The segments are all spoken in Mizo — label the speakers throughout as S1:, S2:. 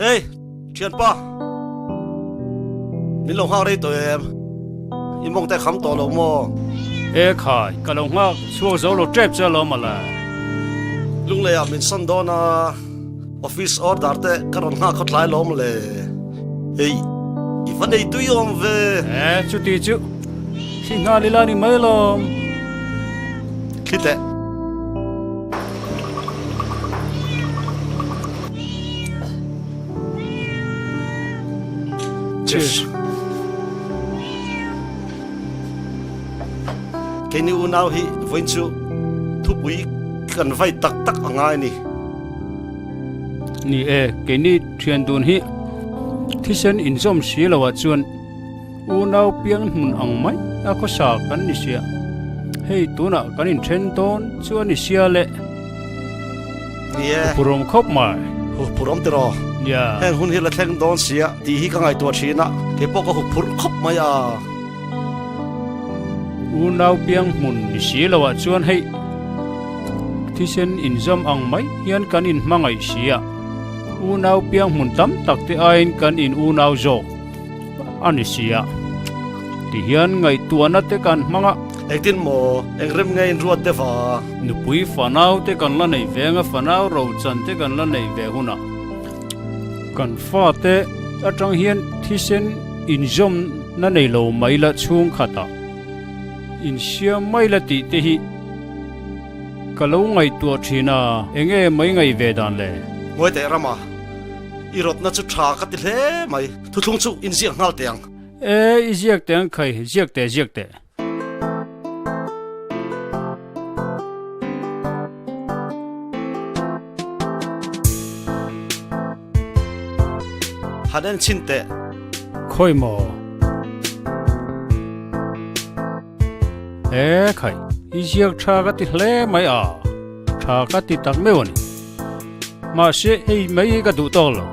S1: Hey, thianpa. Min lo nghak rei tawh em? I mawng te kham tawh lo maw?
S2: E khai, ka lo nghak chhuak zo lo tep che alawm mawle.
S1: Lunglei ah min sawn dawn a, office order te ka rawn nghak khawtlai lawm le. Hei, i va nei tui awm ve.
S2: E, chuti chu hri nghal ila ni mai lawm.
S1: Thli teh. Cheers. Keini unau hi vawiin chu thupui kan vai tak tak a ngai a ni.
S2: Ni e, keini thian dun hi thisen inzawm si lo ah chuan unau piang hmun ang mai a khawsa kan ni sia. Hei tunah kan inthen dawn chu a ni sia le.
S1: Ni e.
S2: Hupurawm khawp mai.
S1: Hupurawm tiraw?
S2: Nia.
S1: Heng hun hi la thleng dawn sia tih hi ka ngaihtuah thin a, kei pawh ka huphurh khawp mai a.
S2: Unau piang hmun ni si loah chuan hei thisen inzawm ang mai hian kan inhmangaih si a, unau piang hmun tam tak te aiin kan in unau zawk a ni si a, tihian ngaihtuahna te kan hmang a.
S1: Engtin maw? Eng rem nge in ruat deuh a?
S2: Nupui fanau te kan la neih ve anga fanau rochan te kan la neih ve hunah kan fate atang hian thisen inzawmna nei lo mai la chhungkhatah insiam mai la tih te hi ka lo ngaihtuah thin a, enge mai ngaih ve dan le?
S1: Ngawi teh Rama, i rawtna chu tha ka ti hle mai, thuthlung chu inziak nghal teh ang.
S2: E, i ziak teh ang khai, ziak teh ziak teh.
S1: Han en chhin teh.
S2: Khawi maw? E khai, i ziak tha ka ti hle mai a, tha ka ti tak meuh a ni. Mahse hei mai hi ka duh tawk lo.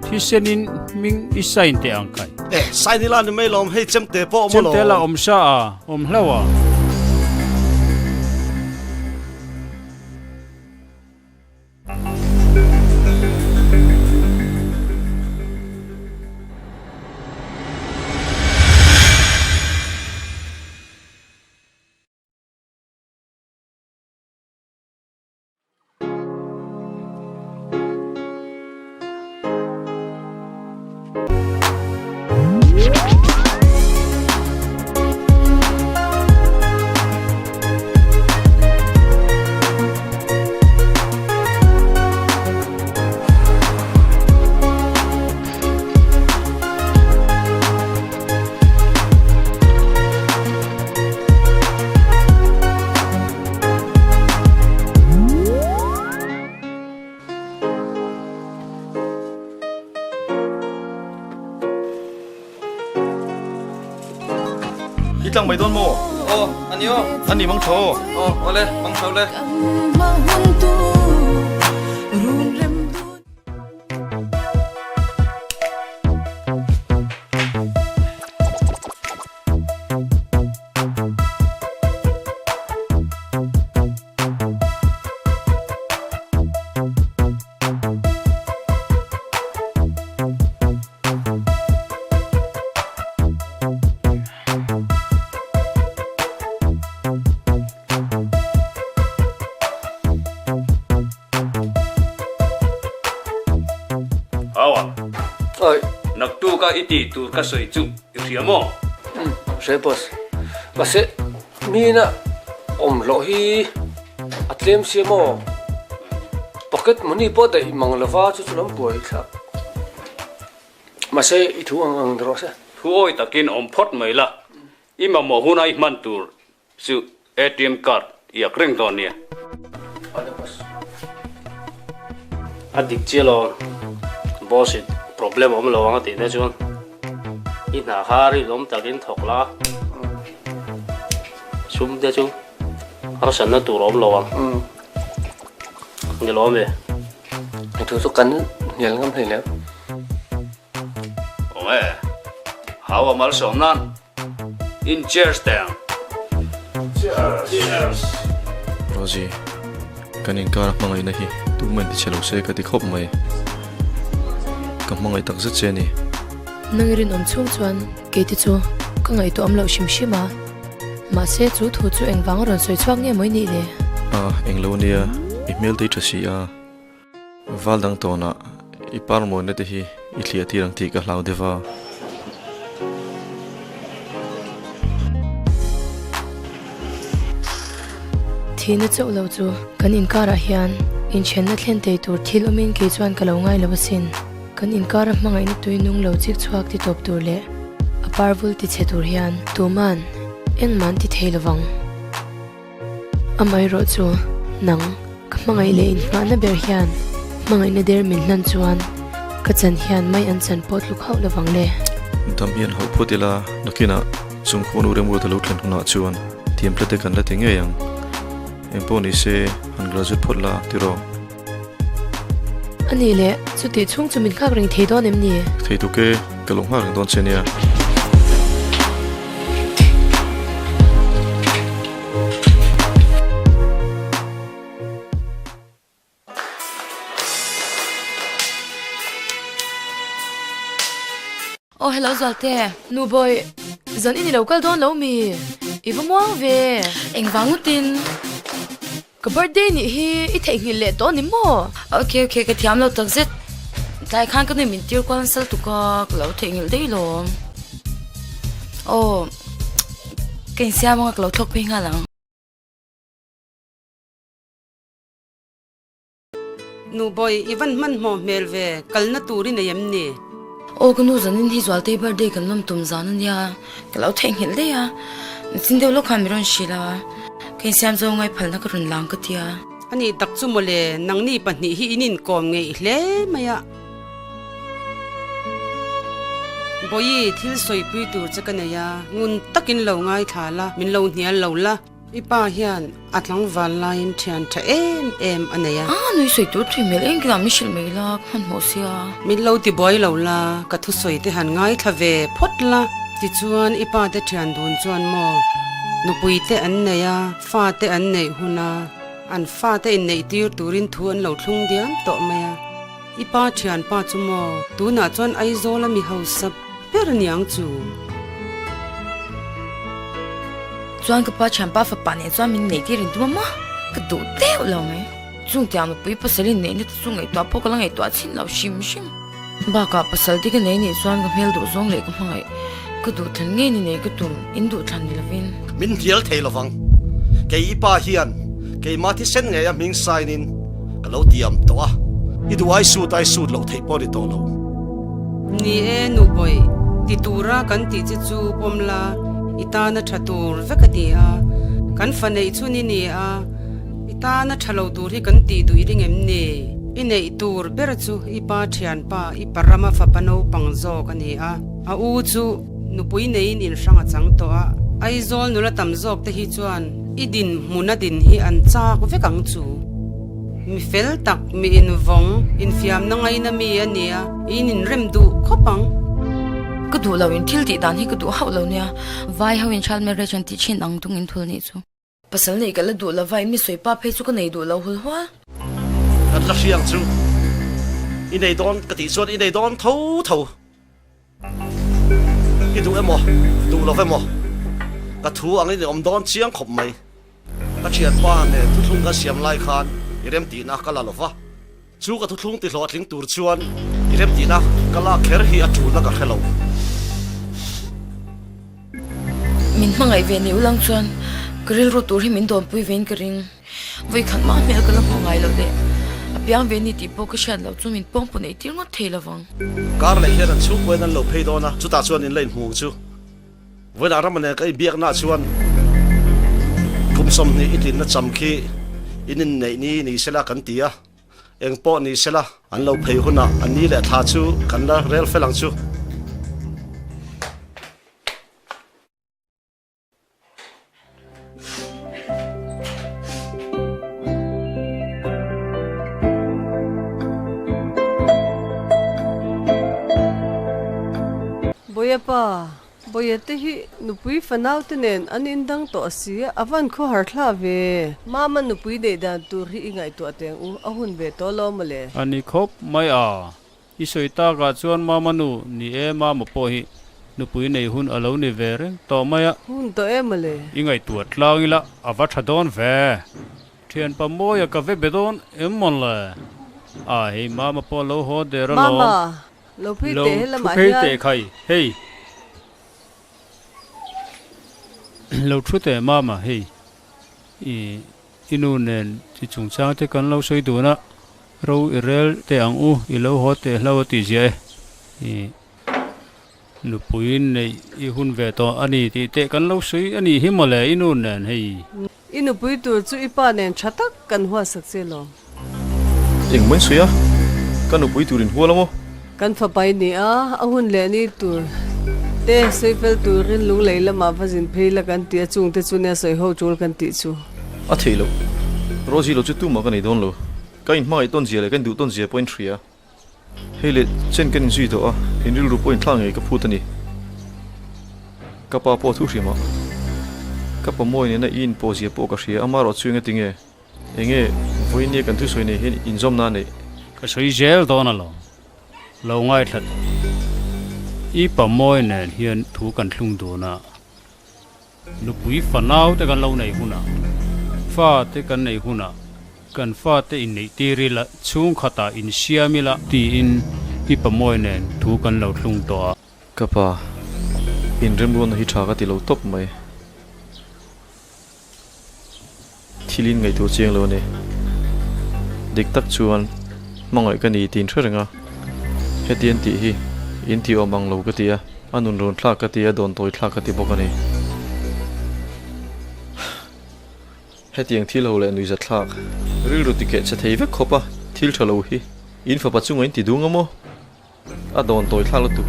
S2: Thisenin hming i sign teh ang kai.
S1: Eh, sign ila ni mai lawm, hei chemte pawh awm alawm.
S2: Chemte la awm sa a, awm hlauh a.
S3: I tlang mai dawn maw?
S4: Aw, a ni aw.
S3: A ni mang tho.
S4: Aw, awle, mang tho le.
S2: Awa.
S4: Oi.
S2: Naktuka i tih tur ka sawi chu i hria maw?
S4: Umm, hre boss. Mahse, mina awm hlawh hi a tlem sia maw? Pocket money pawh daih mang lova chu chu lam buai thlak. Mahse, i thu ang ang rawh se.
S2: Thu awi takin awm phawt mai la, i mamawh huna i hman tur Chu ATM card i ak reng dawn nia. A dik chiah lo boss in problem awm lo ang a tih te chuan i hna kha rilawm takin thawk la sum te chu harsatna tur awm lo ang ni lawm e.
S4: Hei thu chu kan hnial ngam hlei leh.
S2: Awm e, hau a malsawm nan in cheers teh ang.
S3: Cheers. Rosie, kan inkar a hmangaihna hi tumah in ti chhe lo se ka ti khawp mai. Ka hmangaih tak zet che a ni.
S5: Nang i rinawm chhung chuan kei te chu ka ngaihtuah awm loh hrim hrim a, mahse chu thu chu engvang a rawn sawi chhuak nge maw i nih le?
S3: A, englo nia, i hmel te i tha si a, val dang tawnah i par mawina te hi i thliah tir ang tih ka hlau deuh a.
S5: Thihna chauh lo chu kan inkarah hian inthenna thlen thei tur thil awmin kei chuan ka lo ngai lo asin. Kan inkara hmangaihna tui nung lo chik chhuak ti tawp tur leh a parvul ti chhe tur hian tuman engmah an ti thei lovang. Amaherawh chu nang ka hmangaih leh inhmahna ber hian hmangaihna der min hlan chuan ka chan hian mai an chan pawh tluk hauh lovang le.
S3: Dam hian hauh phawt ila nakinah chung khuanu remruat a lo thlen hunah chuan thiamtla te kan la ti ngei ang. Engpawh ni se han graduate phawt la tiraw.
S5: A nih leh, chutih chhung chu min nghak reng thei dawn em ni?
S3: Thei tuk e, ka lo nghak reng dawn che nia.
S6: Aw hello Zualte.
S5: Nu Bawi, zan in i lo kal dawn lo mi? I va muang ve.
S6: Engvang ngawtin?
S5: Ka birthday nih hi i theihnghilh leh tawh ni maw?
S6: Ok ok ka thiam lo takzet. Tlai khan ka nui min tir kual sal tuk a, ka lo theihnghilh daih lawm. Aw ka insiam anga ka lo thlawk phei nghal ang.
S7: Nu Bawi, i van hmanhmawh hmel ve, kalna tur i nei em ni?
S6: Aw ka nu zanin hi Zualtei birthday kan lawm tum zan a nia, ka lo theihnghilh daih a, nichin deuh lawk khan mi rawn hrilh a, ka insiam zo ngai phalna ka rawn lang ka tia.
S7: A nih tak chu mawle, nangni pahnih hi in inkawm ngeih hle mai a. Bawi, thil sawipui tur che ka nei a, ngun takin lo ngaithla la, min lo hnial lo la. I pa hian a tlangval laiin thian tha em em a nei a.
S6: A nui sawi tur thui hmel eng kinah min hrilh mai la, ka hmanhmawh sia.
S7: Min lo ti buai lo la, ka thusawi te han ngaithla ve phawt la. Tichuan i pa te thian dun chuan maw nupui te an nei a, fa te an neih hun a, an fa te inneih tir turin thu an lo thlung diam tawh mai a. I pa thianpa chu maw tunah chuan Aizawl a mi hausa ber niang chu.
S6: Chuan ka pa thianpa fapa nen chuan min neih tir intum a maw? Ka duh deuh lo mai. Chung tiang nupui pasal in neihna te chu ngaihtuah pawh ka la ngaihtuah chhin lo hrim hrim. Bakah pasal te ka nei nih chuan ka hmel duh zawng leh ka hmangaih ka duh thlan ngei ni nei ka tum in duh thlan ni lovin.
S1: Min hnial thei lovang. Kei i pa hian keimah thisen ngei a hming sign in ka lo tiam tawh a, i duh ai sut ai sut loh theih pawh ni tawh lo.
S7: Ni e, Nubawih, ti tura kan tih che chu pawm la, i tana tha tur vek a ni a, kan fa neih chhun i ni a, i tana tha lo tur hi kan tih duh i ring em ni? I neih tur ber chu i pa thianpa, i pa rama fapa naupang zawk a ni a, a u chu nupui neiin inhrang a chang tawh a, Aizawl nula tam zawk te hi chuan I dinhmun a din hi an chak vek ang chu. Mi fel tak, mi invawng, infiamna ngaina mi a nia, in inrem duh khawp ang.
S6: Ka duh lo in thil tih dan hi ka duh hauh lo nia, vai ho in child marriage an tih thin ang tung in thul nih chu. Pasal neih ka la duh lo va, in mi sawi pa phei chu ka nei duh lo hul hual.
S1: Kan la hriang chu i nei dawn ka tih chuan i nei dawn tho tho. I duh emaw, duh lo emaw, ka thu angin i awm dawn chiang khawp mai. Ka thianpa nen thuthlung kan siam lai khan i remtihna ka la lo va, chu ka thuthlung tihlawhtling tur chuan i remtihna ka lak kher hi a tulna ka hre lo.
S6: Min hmangaih ve ni ulang chuan ka rilru tur hi min dawnpui vein ka ring. Vawikhat mah hmel ka la hmuh ngai loh leh a piang ve ni tih pawh ka hriat loh chu min pawng pawh neih tir ngawt thei lovang.
S1: Kar leh hian an chhungkuain an lo phei dawn a, chutah chuan in la inhmu chu. Vawiinah Rama nen ka inbiaknaah chuan kum 20 i tlinna cham khi in inneih ni ni sela kan ti a, eng pawh ni sela an lo phei hunah a ni leh thla chu kan la rel fel ang chu.
S8: Bawia pa, Bawia te hi nupui fanau te nen an indang tawh a si, a van khawhar thlah ve. Mama nupui neih dan tur hi i ngaihtuah teng u, a hun ve tawh lo mawle.
S2: A ni khawp mai a. I sawi takah chuan Mama nu ni e Mama pawh hi nupui nei hun a lo ni ve reng tawh mai a.
S8: Hun tawh em mawle.
S2: I ngaihtuah tlang ila a va tha dawn ve. Thianpa Mawia ka ve be dawn em mawle. A hei Mama pawh a lo haw der alawm.
S8: Mama, lo phei
S2: Lo
S8: teh he
S2: thu
S8: lamah
S2: phei
S8: hian.
S2: teh khai, hei. Lo thu teh Mama, hei. I I nu nen chi chungchang te kan lo sawi dun a, ro i rel teh ang u, i lo haw teh hlo a tih ziah e. I nupui neih i hun ve tawh a ni tih teh kan lo sawi a nih hi mawle i nu nen hei.
S8: I nupui tur chu i pa nen tha tak kan huatsak che lawm.
S3: Eng main sawi a, ka nupui tur in hual a maw?
S8: Kan fapa i ni a, a hun leh ni tur te sawi fel turin lunglei lamah va zin phei la kan ti a, chungte chu nia sawi ho tul kan tih chu.
S3: A theih loh. Rosie lo chu tumah ka nei dawn lo. Ka inhmangaih tawn zia leh ka induh tawn zia pawh in hria. Hei leh chen kan inzui tawh a, in rilru pawh inthlak ngei ka phut a ni. Ka pa pawh a thu hrim a. Ka pa mawi nena i inpawh zia pawh ka hria, amaherawh chu engatinge? Enge vawinia kan thusawi nei hian inzawmna a neih?
S2: Ka sawi zel dawn alawm. Lo ngaithla teh. I pa mawi nen hian thu kan thlung dun a. Nupui fanau te kan lo nei hunah, fa te kan nei hunah kan fa te inneih tir ila, chhungkhatah insiam ila tiin i pa mawi nen thu kan lo thlung tawh a.
S3: Ka pa, inremruatna hi tha ka ti lo tawp mai. Thil in ngaihtuah chiang lo a ni. Dik tak chuan hmangaih ka ni tih in hre reng a, heti an tih hi in ti awm ang lo ka ti a, a nun rawn thlak ka ti a, dawn tawi thlak ka ti bawk a ni. Hetiang thil ho leh nuihzat thlak rilru tikeh che thei vek khawp a, thil tha lo hi in fapa chunga in ti dung a maw? A dawn tawi thlak lutuk.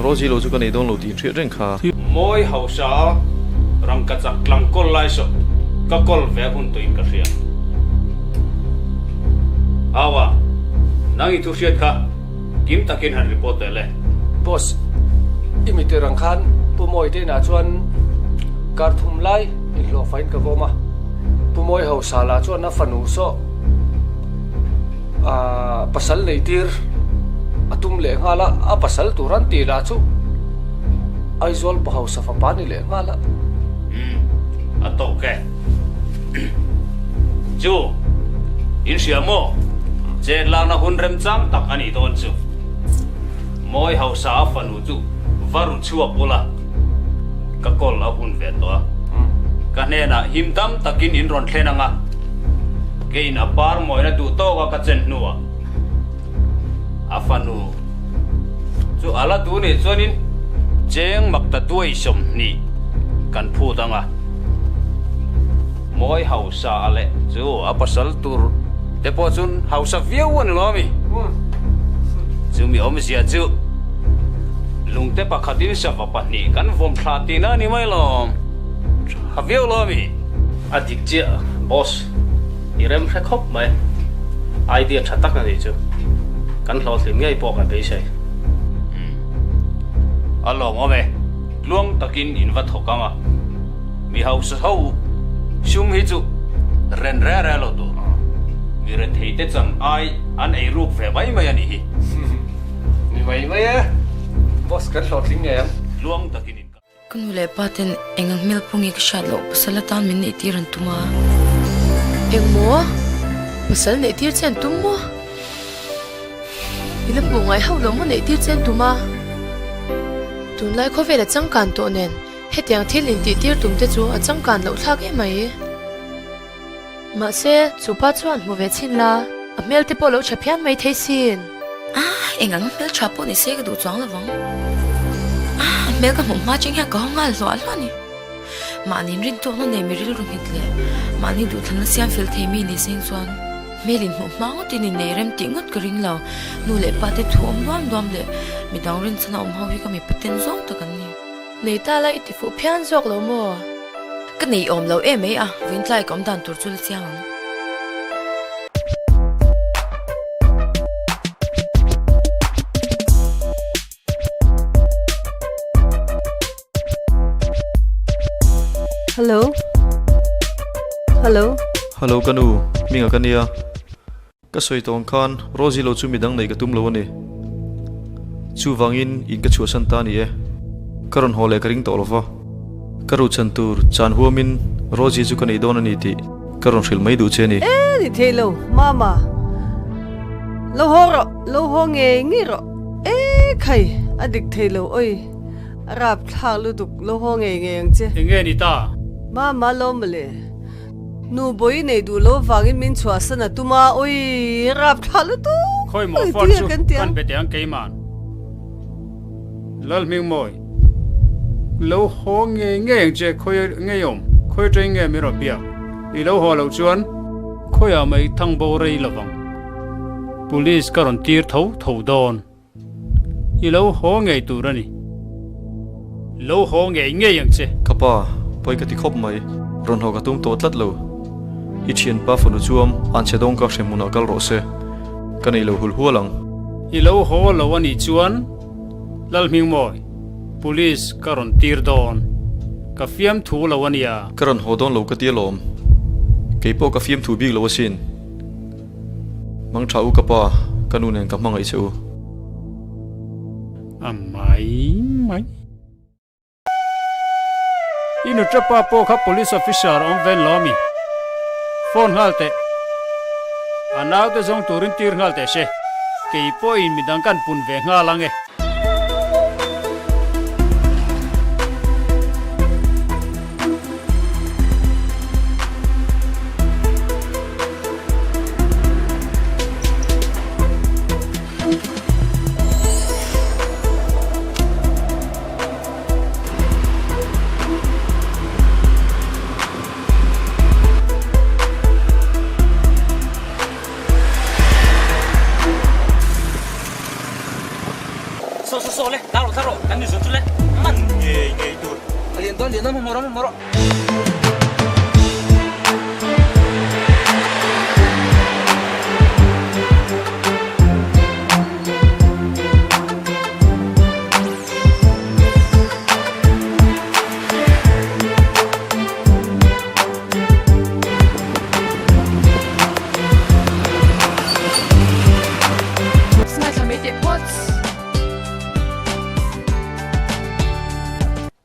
S3: Rosie lo chu ka nei dawn lo tih inhriat reng kha.
S2: Mawi hausa rangka chak tlang kawl lai saw ka kawl ve hun tawh in ka hria. Awa, nang i thu hriat kha kim takin han report teh le.
S4: Boss, i mi tir ang khan Pu Mawi te inah chuan kar thum lai inhlawhfa in ka vawm a. Pu Mawi hausa lah chuan a fanu saw pasal nei tir a tum leh nghal a, a pasal tur an tih lah chu Aizawl pa hausa fapa ni leh nghal a.
S2: Umm, a tawk e. Chu, in hria maw? Chet lakna hun remchang tak a nih dawn chu. Mawi hausa a fanu chu va ru chhuak ula, ka kawl a hun ve tawh a. Ka hnenah him dam takin in rawn thlen ang a. Keiin a par mawina duh tawk a ka chen hnuah a fanu chu a la duh nih chuanin cheng makta duai 20 kan phut ang a, mawi hausa a leh chu a pasal tur te pawh chun hausa viau a ni lo ami? Chumi awmzia chu lungte pakhatin sava pahnih kan vawm thla tihna a ni mai lawm. Tha viau lo ami?
S4: A dik chiah boss, i rem hre khawp mai. Idea tha tak a nih chu. Kan hlawhtlin ngei pawh ka beisei.
S2: Umm. A lawmawm e. Tluang takin in va thawk ang a. Mi hausa ho sum hi chu ren re re lo tur. Mi rethei te chan ai an ei ruk ve mai mai a nih hi.
S4: Ni mai mai e. Boss kan hlawhtling ngei ang.
S2: Tluang takin in ka.
S6: Ka nu leh pa ten eng ang hmel pawh nge ka hriat loh pasal atan min neih tir an tum a.
S5: Eng maw? Pasal neih tir che an tum maw? I la hmuh ngai hauh lo maw neih tir che an tum a? Tunlai khawvel a changkan tawh nen hetiang thil intih tir tum te chu a changkan loh thlak em mai. Mahse, chu pa chuan hmu ve chhin la, a hmel te pawh lo tha phian mai thei sin.
S6: Ah, eng ang hmel tha pawh ni se ka duh chuang lo vang. Ah, a hmel ka hmuh hma cheng hian ka haw nghal hluah hluah a ni. Mahni rintawkna nei mi rilru nghet leh mahni duhthlanna siam fel thei mi ni seng chuan hmel in hmuh hma ngawtin in nei rem tih ngawt ka ring lo. Nu leh pa te thu awm duam duam leh midang rinchhan a awm ho hi ka mipa ten zawng tak an ni.
S5: Nei ta la i ti fuh phian zawk lo maw?
S6: Ka nei awm lo em mai a, vawiin tlai ka awm dan tur chu la chiang ang.
S8: Hello. Hello.
S3: Hello ka nu, hminga ka nia. Ka sawi tawng khan Rosie lo chu midang nei ka tum lo a ni. Chuvangin in ka chhuahsan ta a ni e. Ka rawn haw leh ka ring tawh lo va. Ka ruhchan tur chan huamin Rosie chu ka nei dawn a ni tih ka rawn hrilh mai duh che a ni.
S8: E ni thei lo, Mama. Lo haw rawh, lo haw ngei ngei rawh. E khai, a dik thei lo awi. A rapthlak lutuk, lo haw ngei ngei ang che.
S2: Enge ni ta?
S8: Mama lo mawle. Nu bawi nei duh lo vangin min chhuahsan a tum a, awii rapthlak lutuk!
S2: Khawi maw phone chu kan be teh ang keiman. Lalhmingmawi, lo haw ngei ngei ang che, khawi ngei awm, khawi atangin nge min rawn biak? I lo haw loh chuan khawiah mai thang bo rei lovang. Police ka rawn tir tho tho dawn. I lo haw ngei tur a ni. Lo haw ngei ngei ang che.
S3: Ka pa, pawi ka ti khawp mai. Rawn haw ka tum tawh tlat lo. I thianpa fanu chuam an che dawng ka hre hmunah kal rawh se. Ka nei lo hul hual ang.
S2: I lo haw lo a nih chuan Lalhmingmawi, Police ka rawn tir dawn. Ka fiamthu lo a nia.
S3: Ka rawn haw dawn lo ka ti alawm. Keipawh ka fiamthu bik lo asin. Mang tha u ka pa, ka nu nen ka hmangaih che u.
S2: A mai mai. I nutra pa pawh kha police officer awm vel lo ami? Phone nghal teh. A naute zawng turin tir nghal teh se. Kei pawhin midang kan pun ve nghal ang e.
S9: Saw saw saw le, tar rawh tar rawh, kan inzun chu le, man ngei ngei tur. A lian dawn lian dawn hmahmawh rawh hmahmawh rawh.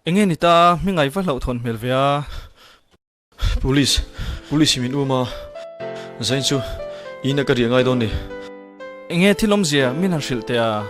S3: Enge ni ta, hmingai va hlauhthawn hmel ve a. Police, police hi min um a, zain chu in a ka riah ngai dawn ni.
S10: Enge thil awmzia min han hrilh teh a.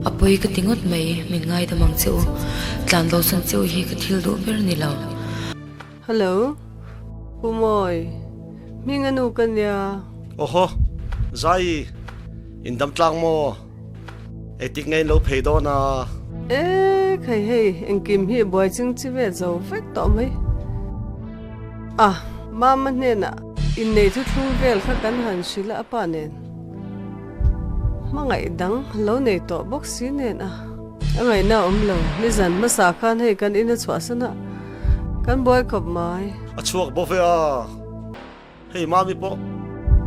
S6: A pawi ka ti ngawt mai, min ngaidam ang che u. Tlan bosan che u hi ka thil duh ber ni lo.
S8: Hello, Pu Mawi, hming a nu ka nia.
S1: Awhaw, Zai, in dam tlang maw? Eitik nge in lo phei dawn a?
S8: E, khai hei, engkim hi buai ching chi ve zo vek tawh mai. A, Mama hnenah innei thuthlung vel kha kan han hrilh a, a pa nen. Hmangaih dang lo nei tawh bawk si nen a. A ngaihna a awm lo, nizan hmasa khan hei kan in a chhuahsan a, kan buai khawp mai.
S1: A chhuak bawk ve a, hei Mami pawh.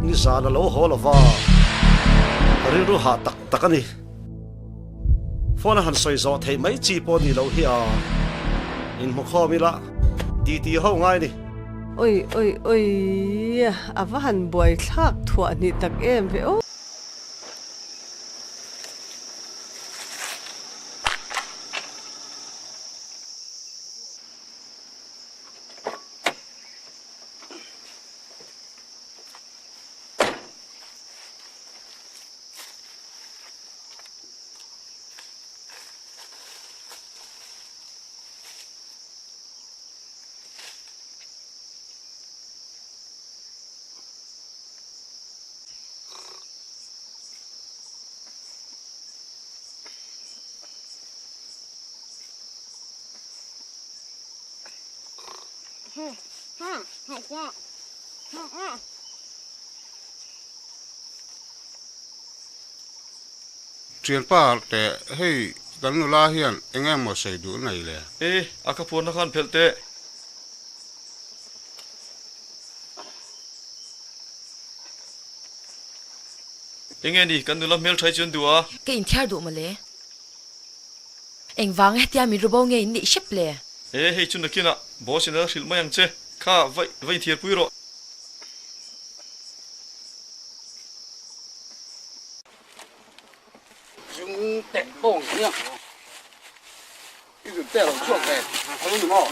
S1: Nizan a lo haw lo va, ka rilru hah tak tak a ni. Phone a han sawi zawh theih mai chi pawh ni loh hi a, inhmukhawm ila titi ho ngai ni.
S8: Oi oi oi, a va han buaithlak thuah hnih tak em ve aw.
S11: Thianpa teh hei kan nula hian eng emaw sawi duh nei le?
S3: E, a ka phuarna khan phelh teh. Enge ni, kan nula hmeltha hi chu an duh a.
S6: Ka inthiar duh mawle. Engvanga hetia min rubo nge in nih hrep le?
S3: E, hei chu nakinah boss in a la hrilh mai ang che. Kha, va va inthiar pui rawh.
S12: Zung teh pawh ang hian i zun teh lo chhuak ve a lo ni maw?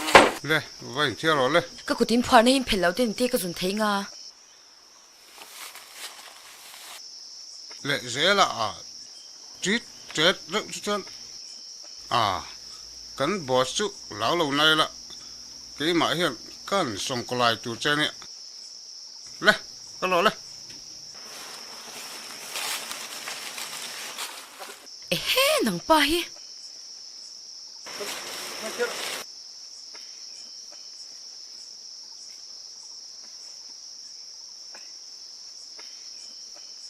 S11: Le, va inthiar rawh le.
S6: Ka kut in phuarna hi in phelh loh te ni te ka zun thei nga.
S11: Leh zela a tit tet reuh chu chuan a kan boss chu lo lo nai la keimah hian ka han sawngkawlai tur che ania le ka lawh le.
S6: Ehe nangpa hi.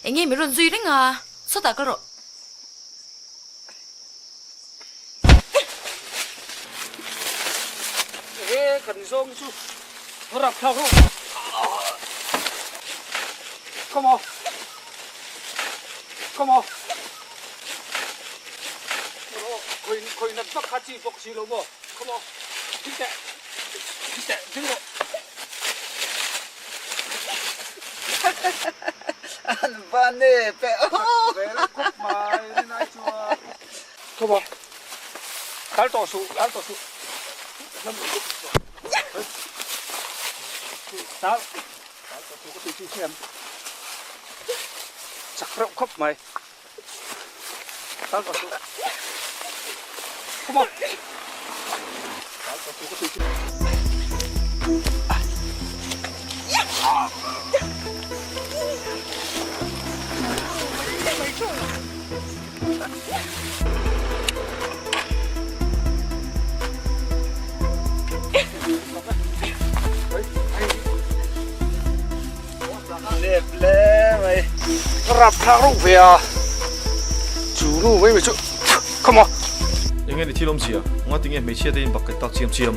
S6: Enge min rawn zui reng a, sawtah kal rawh.
S12: Ehe kan zawng chu rap thlak rawh. Come on. Come on. Khoi khoi nat vak kha chi bawk si lo maw. Come on. Ding teh. Ding teh ding rawh.
S13: An va nep e aw.
S12: Ve reuh khawp mai rinai chuan. Come on. Kal tawh suh kal tawh suh. Kal tawh suh ka tih chu hian chak reuh khawp mai. Kal tawh suh. Come on. Kal tawh suh ka tih chu. Lep le mai. Ka rap thlak reuh ve a. Chu nu mai mai chu. Come on.
S3: Enge ni thil awmzia? Nga tinge hmeichhia te in bak tak chiam chiam?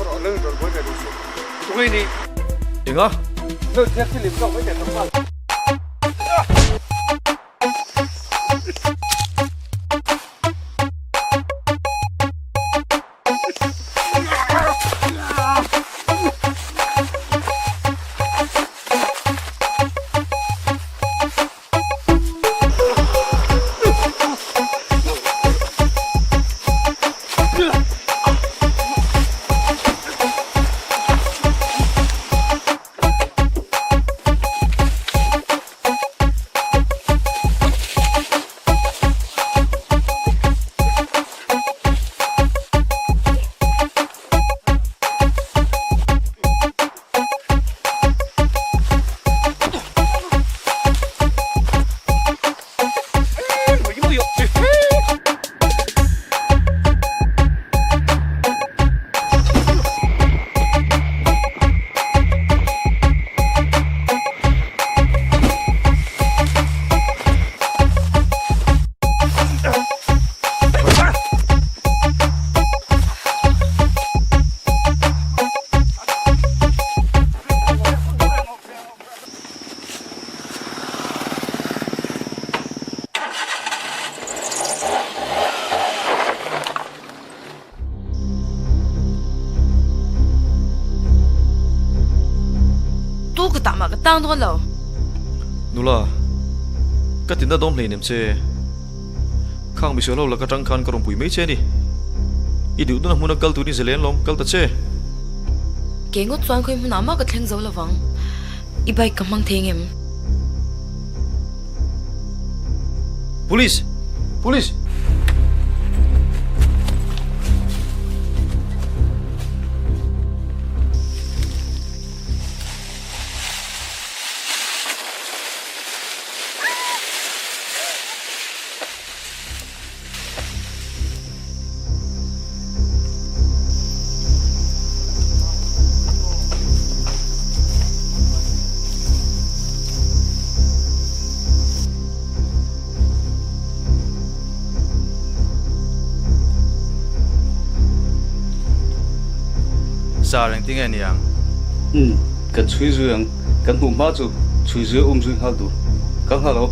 S12: Rawh leng dawn buai ve duh suh. Tunge ni?
S3: Enga?
S12: Leng thiak thil in zawk mai ve tam nghal.
S6: Engkhatah mah ka tang dawn lo.
S3: Nula, ka tinna dawm hleinem che. Khang misual ho lak atang khan ka rawn pui mai che a ni. I duh duna hmuna kal turin zalen lawm, kal ta che.
S6: Kei ngawt chuan khawi hmunah mah ka thleng zo lovang. I bike ka hmang thei ngem?
S3: Police! Police!
S10: Sir, engtin nge ni ang?
S14: Umm, kan chhui zui ang. Kan hmuh hma chu chhui zui a um zui nghal tur. Kal nghal lo.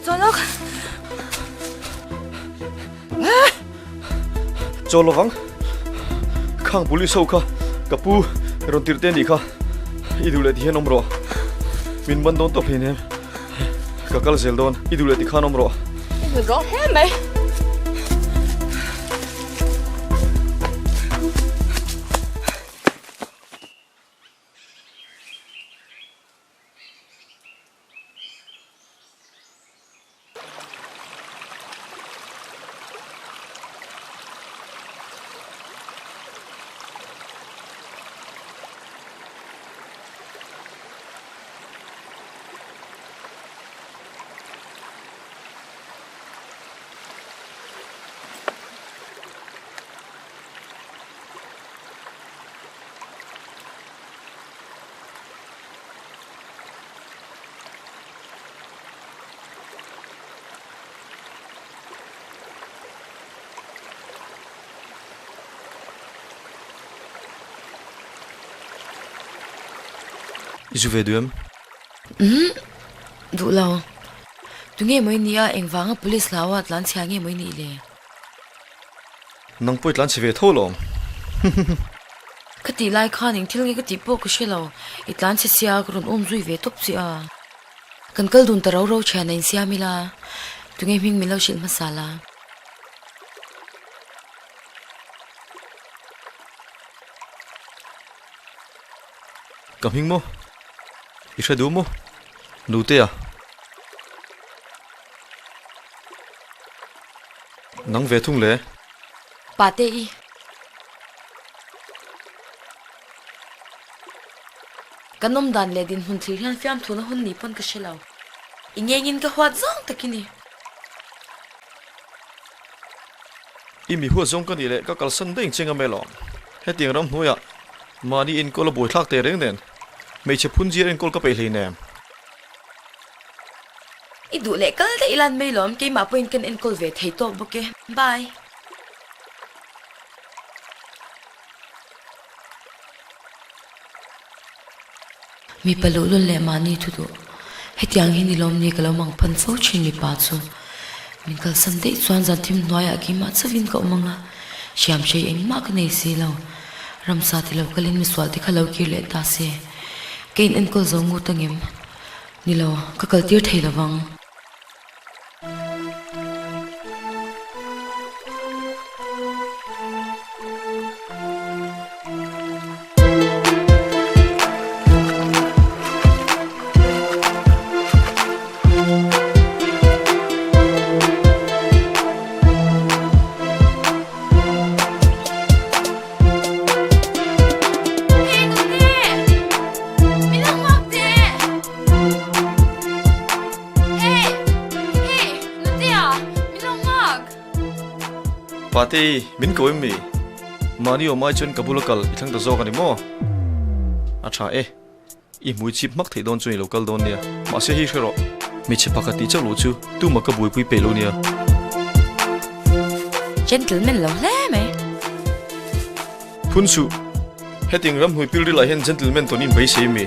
S6: Chawlawk!
S3: Chawl lovang. Khang police ho kha ka pu rawn tirh te anih kha. I duh leh ti hian awm rawh. Min ban dawn tawp hleinem. Ka kal zel dawn. I duh leh ti khan awm rawh.
S6: I hmu rawng hle mai.
S3: I zu ve duh em?
S6: Umm, duh lo. Tunge maw i nih a, engvanga police hlaua tlan chhia nge maw i nih le?
S3: Nang pawh i tlan chhe ve tho lawm.
S6: Ka tih lai khan eng thil nge ka tih pawh ka hre lo. I tlan chhe sia ka rawn awm zui ve tawp che a. Kan kal dun ta ro ro thian a insiam ila, tunge hming min lo hrilh hmasa la.
S3: Ka hming maw? I hre duh maw? Nutea. Nang ve thung le.
S6: Pate i. Kan awm dan leh dinhmun thlir hian fiamthuna hun ni pawn ka hre lo. I ngengin ka huat zawng tak i ni.
S3: I mi huat zawng ka nih leh ka kalsan daih cheng a melawm. Hetiang ram hnuaiah mahni enkawl a buaithlak teh reng nen hmeichhe phunzir enkawl ka peih hleinem.
S6: I duh leh kal daih lan mai lawm, keimah pawhin kan enkawl ve thei tawk bawk e. Bye. Mipa luhlul leh mahni thu duh. Hetiang hi ni lawm ni ka lo mang phan fo thin mipa chu. Min kalsan daih chuan zan thim hnuaiah keimah chauhin ka awm ang a, hriam hrei engmah ka nei si lo. Ramsa ti lo kalin misual te kha lo kir leh ta se. Ka in enkawl zo ngut angem? Ni lo, ka kaltir thei lovang.
S3: Tate, min ko em mi? Mahni awm ai chuan ka bula kal i thlang ta zawk a ni maw? A tha e. I hmui chip hmak theih dawn chuan i lo kal dawn nia. Mahse hei hre rawh. Hmeichhe pakhat tih chauh loh chu tumah ka buaipui peih lo nia.
S6: Gentleman lo hle mai.
S3: Phun suh. Hetiang ramhnuai pilril ah hian gentleman tawn in beisei mi?